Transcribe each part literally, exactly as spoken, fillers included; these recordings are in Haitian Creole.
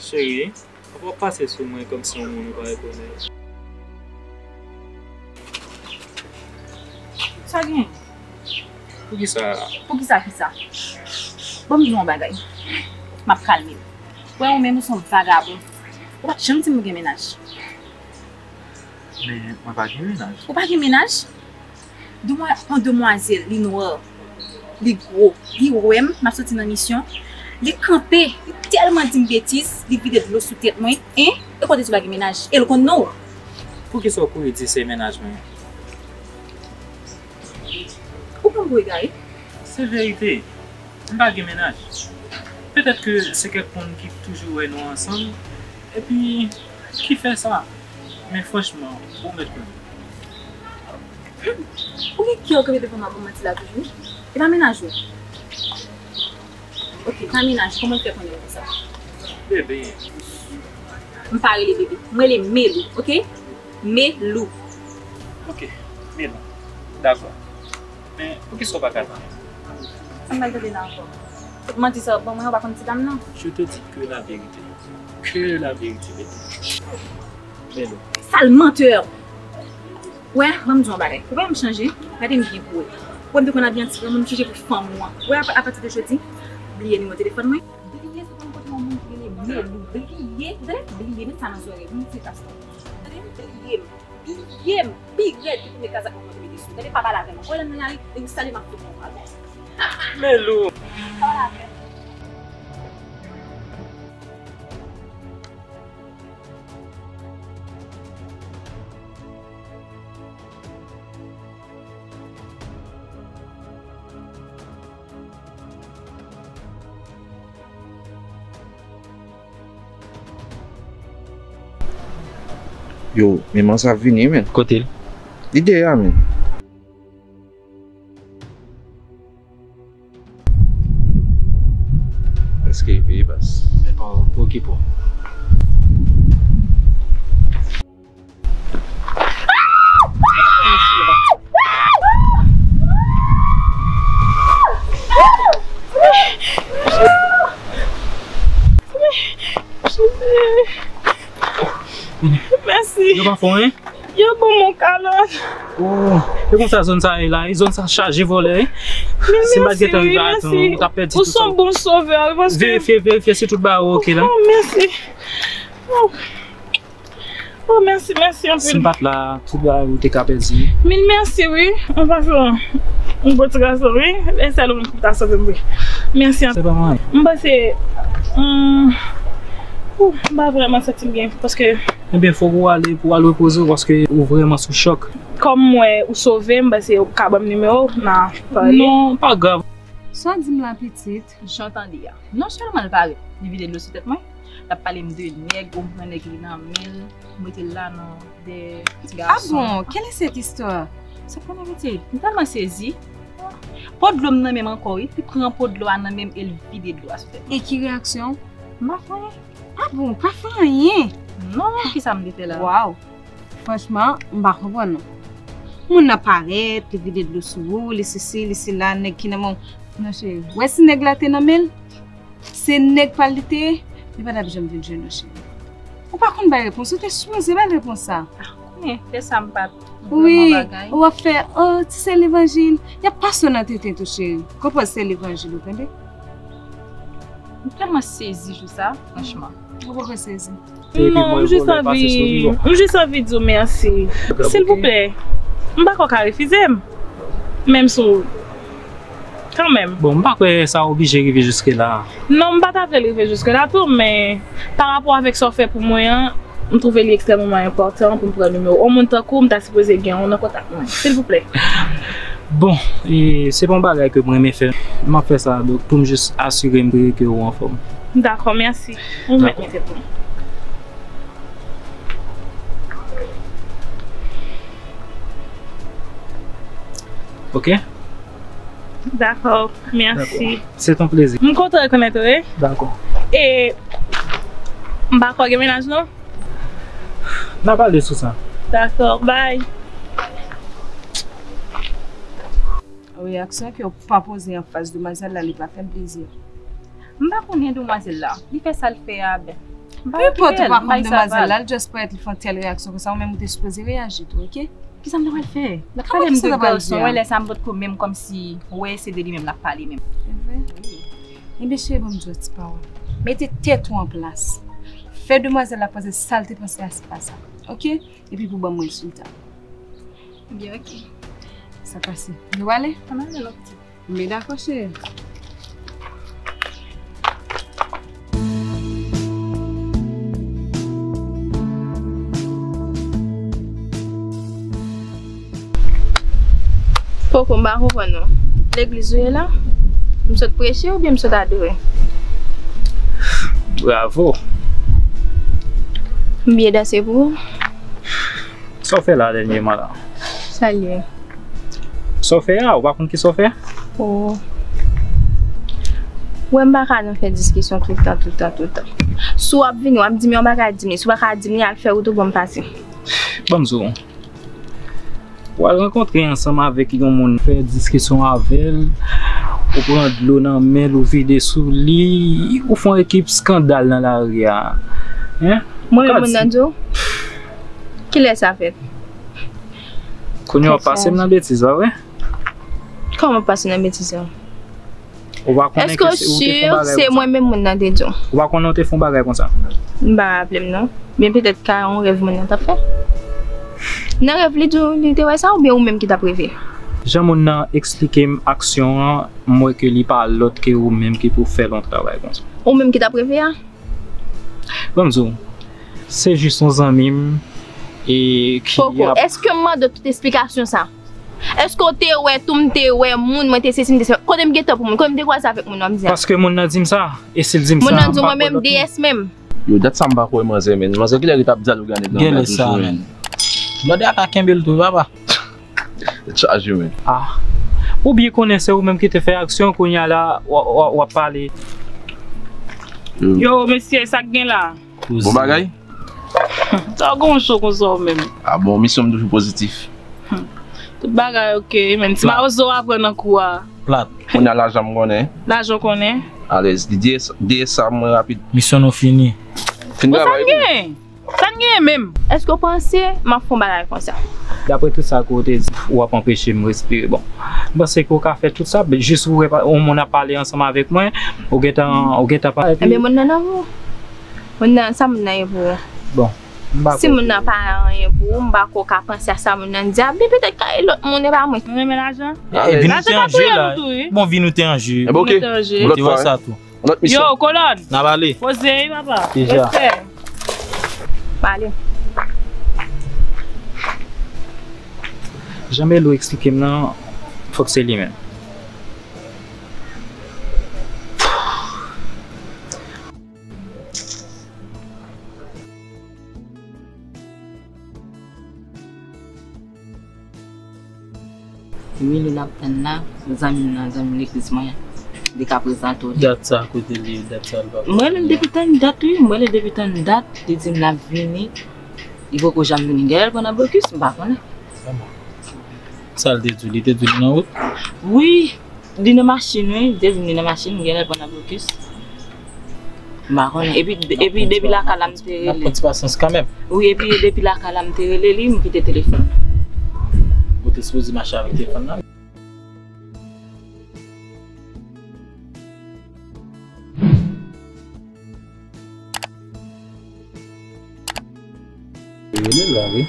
Cheri, w ap pase sou mwen kòmsi yon moun ou pa rekonèt. Sa gen? Poukisa? Poukisa, kisa? Ban m di w yon bagay. M ap kalme w. Wè, ou menm, ou se yon vagabon. Ou pa t janm di m ou gen mennaj. Men, mwen pa gen mennaj. Ou pa gen mennaj? Demwa-, yon demwazèl, li nwè, li gwo, li wè m, m ap soti nan misyon. Li kanpe, li tèlman di m betiz, li vide dlo sou tèt mwen, en? E kote sou pa gen mennaj? E l konn non w? Poukisa w kouri di se mennaj mwen? Ou pran m pou egare? Se verite. M pa gen mennaj. Petèt ke se kèk moun ki toujou wè nou ansanm, epi ki fè sa. Men franchman, ou mèt konnen. Ou gen kè w kanpe devan m ap ban m manti la toujou? E pa mennaj ou? Ok, pa mennaj ou, kòman l fè konnen konsa? Bebe. M pa rele bebe. M rele Melou, ok? Melou. Ok, Melou. Dakò. Men, poukisa w pa ka tann? Sa m pral tande la ankò? Tout manti sa w ap ban mwen, ou pa konn ti dam nan? Je te dis que la vérité. Que la vérité, Melou. Melou. Sal mantè! Wè, ban m di w yon bagay. Ou pa janm chanje. Gade m byen pou wè. Ou wè m te konn ap yon ti granmoun, m chanje pou fanm ou an. Wè, apa-, apati de jodi, bliye nimewo telefòn mwen. Bliye se konn kote yon moun ki rele Melou. Bliye, tande, bliye, met sa nan zòrèy, m ti kastò. Tande, bliye m. Bliye m. Pi rèd ki premye kazak mwen te mete sou. Tande, pa pale avè m ankò. Wè, lè m nan lari, e ou salye m ap fout yon pal. Melou. Pa pale avè m. Yo, men manzè ap vini, men. Kote l? Li dèyè a, men. Èske li peye baz? Oh, okipe w. Mèsi. Yo pa fè w anyen? Yo ban m yon kalòt. Oh, e konsa zòn sa ye la, e zòn sa chaje vòlè, wi. Si m pa t gentan rive a tan, ou t ap pèdi tout sa. Ou se yon bon sovè, wi, paske... Verifye, verifye si tout bagay oke la. Oh, mèsi. Oh. Oh, mèsi, mèsi anpil. Si m pa t la, tout bagay ou te ka pèdi. Mil mèsi, wi. Ou pa fè yon bon ti gason, wi. E sèl ou menm ki ta sove m, wi. Mèsi anpil. Se pa mwen. M panse, hmm, ou, m pa vrèman santi m byen, paske... Ebyen, fòk ou ale pou w al repoze w, paske ou vrèman sou chòk. Kòm m wè ou sove m, m panse ou ka ban m nimewo w, n a pale. Non, pa grav. Sa w di m la, pitit? Jan w tande a. Non sèlman l parèt, li vide dlo sou tèt mwen, l ap pale m de nèg, ou m pran nèg li nan men l, ou mete l la nan dèyè ti gason. Ah bon, quelle est cette histoire? Sa pran nan piti, m tèlman sezi. Po dlo m nan men m ankò, wi. Li pran po dlo a nan men m e l vide dlo a sou tèt mwen. E ki reyaksyon w? M pa konnen. Ah bon, pa fè anyen? Non, kisa m te fè la? Waw. Franchman, m pa konprann non. Moun nan parèt, li vide dlo sou ou, li sesi, li sela, nèg ki nan men w. Non, cheri, wè si nèg la te nan men l, se nèg pa l li te ye, li pa t ap janm vin jwenn ou, cheri. Ou pa konn bay repons, ou te sipoze bay repons sa. Ah, konnen, fè sa m pa t vrèman bagay. Wi, w ap fè, oh, ti sè levanjil. Y ap pase w nan tenten tou, cheri. Konprann sè levanjil ou, tande? M tèlman sezi jou sa, franchman. Ou poko sezi. Non, m jis anvi, m jis anvi di w mèsi. Silvouplè, m pa kwè w ka refize m. Menm si w, kanmenm. Bon, m pa kwè sa oblije rive jiske la. Non, m pa ta vle l rive jiske la tou, men pa rapò avèk sa w fè pou mwen an, m twouve li ekstrèmeman enpòtan pou m pran nimewo w. Yon moun tankou w, m ta sipoze gen w nan kontak mwen. Silvouplè. Bon, e, se pa yon bagay ke m renmen fè. M ap fè sa, donk, pou m jis asire m ke w anfòm. Dakò, mèsi. Ou mèt mete pou mwen. Ok? Dakò, mèsi. Dakò. Se ton plezi. M kontan rekonèt ou, wi. Dakò. E, m pa kwè gen mennaj, non? N a pale sou sa. Dakò, bye. Reyaksyon ke w pa poze anfas demwazèl la, li pa fè m plezi. M pa konnen demwazèl la. Li fè sa l fè a, ben, M pa okipe l, m pa konn demwazèl la, l just parèt li fè yon tèl reyaksyon konsa, ou menm ou te sipoze reyaji tou, oke? Kisa m ta pral fè? L ap pale m de gason, wè, lè sa m potko menm kòmsi, wè, se de li menm l ap pale menm. Se vre? Wi. Ebyen, cheri, ban m di w yon ti pawòl. Mete tèt ou an plas. Fè demwazèl la panse sa l te panse a, se pa sa. Oke? Epi pou ban mwen rezilta. Ebyen, oke. Sa pase. Nou ale? Ann ale non, pitit. Men dakò, cheri. Koko, m pa konprann ou. Legliz ou ye la? M sot preche oubyen m sot adore? Bravo. M byen danse pou ou. Sa w fè la dènyèman la? Sa l ye? Sa w fè a, ou pa konn kisa w fè? Oh. Wè, m pa ka nan fè diskisyon toultan, toultan, toultan. Si w ap vini, w ap di m yon bagay, di m li. Si w pa ka di m li, al fè wout ou, ban m pase. Ban m di w. W al rankontre ansanm avèk yon moun, fè diskisyon avè l, ou pran dlo nan men l, ou vide sou li, ou fè yon ekip eskandal nan lari a. Hein? Mwen menm moun nan di w? Kilè sa fèt? Kounye a w ap pase m nan betiz, pa vre? Kòman w ap pase nan betiz la? Ou pa konnen ke se ou te fè yon bagay konsa? Èske w si se mwen menm moun nan te di w? Ou pa konnen ou te fè yon bagay konsa? M pa raple m non. Men petèt ka yon rèv moun nan t ap fè. Nan rèv li di w li te wè sa oubyen ou menm ki t ap reve? Jan moun nan eksplike m aksyon an, m wè ke li pa lòt ke ou menm ki pou fè l yon travay konsa. Ou menm ki t ap reve a? Ban m di w, se jis yon zanmi m e ki... Koko, èske m mande w tout esplikasyon sa? Èske w te wè tou, m te wè moun, mwen te sesi, m te sesi? Kote m gentan pou moun? Kote m te kwaze avèk moun nan, m di a? Paske moun nan di m sa, e si l di m sa, m pa kwè lòt moun. Moun nan di w mwen menm, D S menm. Yo, dat sa m pa kwè manzè, men. Manzè, kilè li t ap dyaloge anndan nan toujou, men? Blòdè a ka kenbe l tou, papa. Tèt chaje, men. Ah. Ou byen konnen se ou menm ki te fè aksyon, kounye a la, w, w, w ap pale. Yo, mesye, sa k gen la? Bon bagay? Sa w gon cho konsa w menm? Ah bon, misyon m toujou pozitif. Tout bagay oke, men ti mawozo w aprann nan kou a. Plat. Kounye a lajan m konnen. Lajan w konnen? Alèz, li D S, D S sa mwen rapid. Misyon nou fini. Fini travay wi. Sa n genyen menm? Èske w panse m ap fè yon bagay konsa? Daprè tout sa ke w te di, w ap anpeche m respire. Bon, m panse ke w ka fè tout sa, jis ou wè yon moun ap pale ansanm avèk mwen, ou gentan, ou gentan pa... Ebyen, moun nan nan pou ou. Moun nan, sa moun nan ye pou ou? Bon, m pa kwè. Si moun nan pa anyen pou ou, m pa kwè w ka panse a sa moun nan di a. Men petèt ka e lòt moun, e pa mwen. Nou renmen lajan? Lajan ka touye nou tou, wi. Bon, vi nou te an je. Ebyen, oke. Yon lòt fwa, wi. Te wè sa tou. Yon lòt misyon. Yo, kolòn. N ap ale. Poze wi, papa. Deja. Respè. M ale. Jan Melo eksplike m nan, fòk se li menm. Milo n ap tann la, zanmi m nan, zanmi legliz mwen an. Li ka prezante w li. Dat sa, kote li ye? Dat sa, l pa... M rele l depi tann dat, wi. M rele l depi tann dat. Li di m l ap vini. Li poko janm vini. Genlè l pran nan blokis, m pa konnen. Sa l te di w? Li te di w li nan wout? Wi. Li nan machin, wi. Li te di m li nan machin, genlè l pran nan blokis. M pa konnen. Epi, epi depi lakay la m te rele. N ap pran ti pasyans kanmenm. Wi, epi depi lakay la m te rele li, m kite telefòn nan. Ou te sipoze mache avèk telefòn nan. Rele la, wi.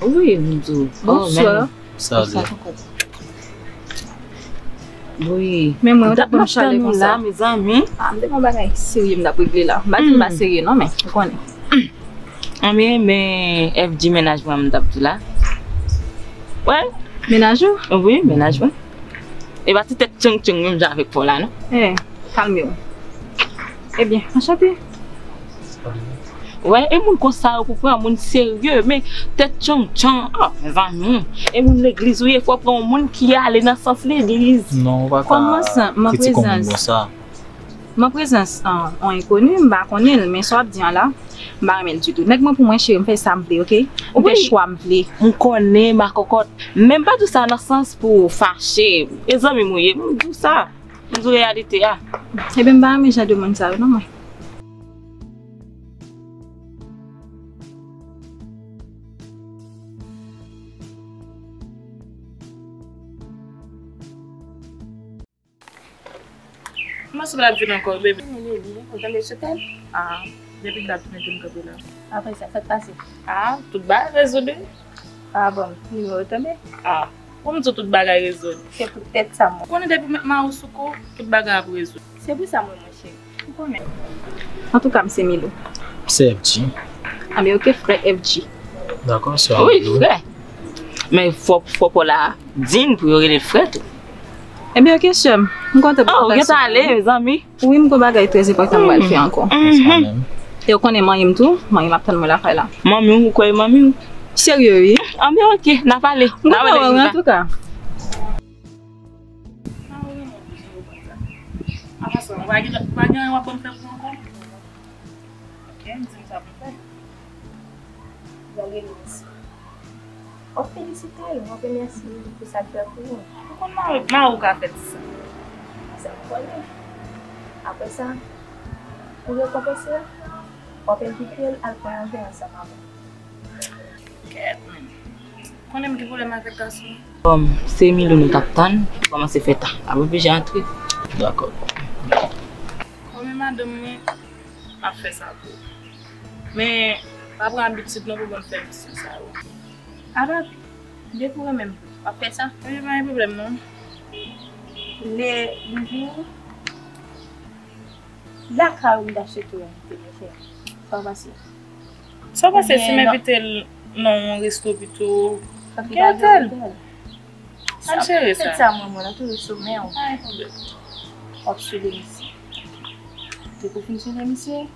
Wi, m di w. Bonswa. Sa w di? Wi. Men mwen, ou t ap ban m chalè konsa. Mezanmi. Ah, m te gon bagay serye m t ap regle la. M pa di m pa serye non, men ou konnen. Anben, men F G mennaj mwen m t ap di la. Wè. Mennaj ou? Wi, mennaj mwen. E pa ti tèt tchang tchang menm jan avèk pa w la non. Eh, kalme w. Ebyen, anchante. Wè, e moun konsa yo pou pran moun serye, men tèt tchang tchang, ah, mezanmi. E moun legliz ou ye, fò w pran yon moun ki ale nan sans legliz. Non, ou pa ka kritike yon moun konsa. M an prezans, m an prezans, ah, yon enkoni, m pa konnen l, men sa w ap di an la, m pa renmen l ditou. Nèg mwen pou mwen, cheri, m fè sa m vle, oke? M fè chwa m vle. M konnen, makòkòt, men m pa di w sa nan sans pou w fache. E zanmi m ou ye, m di w sa. M di w reyalite a. Ebyen, m pa renmen jan de moun sa yo non, mwen. Mwen sou la vin ankò, bebe. Ou tande sou tèt? Ah, depi dat mete m kanpe la. Apre sa, sa k pase? Ah, tout bagay rezoud wi. Ah bon, nimewo tande? Ah, pou m di w tout bagay rezoud. Se pou tèt sa mwen. Konnen depi w met mari w sou kou, tout bagay ap rezoud. Se pou sa mwen, monchè. Ou konnen. Antouka, m se Milou. M se F G. Anben, oke, frè F G. Dakò, sè Milou. Wi, frè. Men fò, fò pa w la di n pou yo rele l frè tou. Ebyen, oke, sè m. M kontan pou ou gentan ale, mezanmi. Wi, m gon bagay trè enpòtan m pral fè ankò. Yes, mwen menm. E ou konnen manmi m tou, manmi m ap tann mwen lakay la. Manmi w, ou kwè e manmi w? Serye, wi. Anben, oke, n a pale. M kontan wè w, antouka. Apa sa, ou pa gen, ou pa gen anyen w ap ban m fè pou ankò? Ok, m di m sa pou m fè. Ou pral rele misye. W ap felisite l, w ap remèsye l pou sa l fè pou ou. Ou konn mari, mari w ka fè ti sa. Sa m konnen. Apre sa, pou rekonpanse l, w ap envite l al pran yon vè ansanm avè m. Kèt, men. Konnen m gen pwoblèm avèk gason. Bon, se Milou nou t ap tann, li kòmanse fè tan. Ap oblije antre. Dakò. Kòm e madanm mwen, m ap fè sa pou ou. Men, pa pran abitid non pou ban m fè misyon sa yo. Apa, depi w renmen m, w ap fè sa? Wi, pa gen pwoblèm non. Lè, yon jou, lakay ou m ta swete w envite, monchè. Sa w panse? Sa w panse si m envite l nan yon resto pito? Ki otèl? Ann jere sa. Sa mwen, mwen, la toujou sou men w. Pa gen pwoblèm. W ap swete misye. Depi w fin swete misye,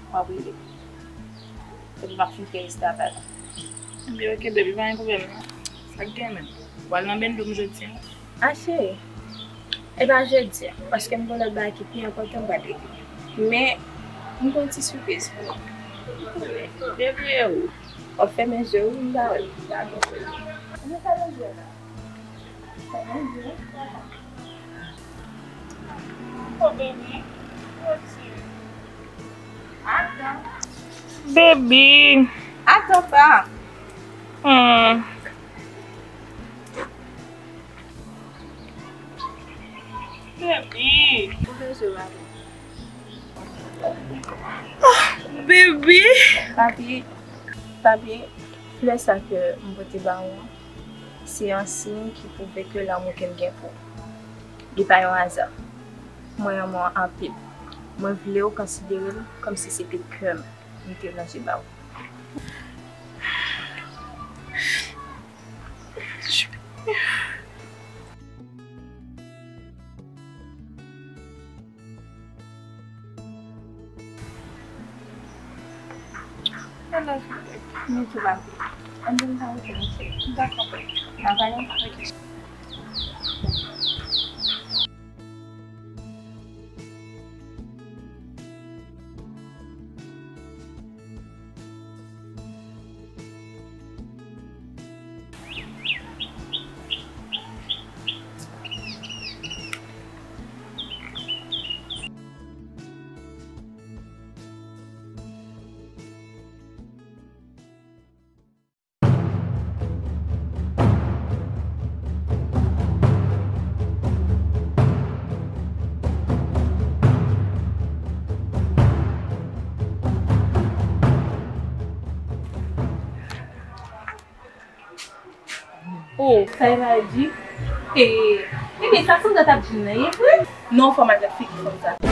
w ap rele m. Epi m ap fin fè restavèk. Ebyen, oke, baby, pa gen pwoblèm non. Sa k gen menm? W al nan bendo m jodi a? A, cheri, e pa jodi a, paske m gen lòt bagay ki pi enpòtan m pral regle. Men, m gen yon ti sipriz pou ou. Baby, e ou? W ap fèmen je w, wi, m pa wè l. Dakò, cheri. Ou fèmen je w la. Fèmen je w. Oh, baby. Baby. Atann pa. Hmm. Baby. Ouvè je w avan. Ah, baby. Papi, papi, flè sa ke m pote ba ou an, se yon siy ki pwouve ke lanmou ke m gen pou ou, li pa yon aza. Mwen renmen w anpil. Mwen vle w konsidere l kòmsi se te kè m m te ranje ba ou. I love you, baby. Me too, papi. Ann vin pale, cheri. Dakò, baby. N a pale? Ok. Oh, sa e pa di. E, bebe, sa Sandra t ap di m nan, ye vre? Non, fò m al gad figi fanm sa.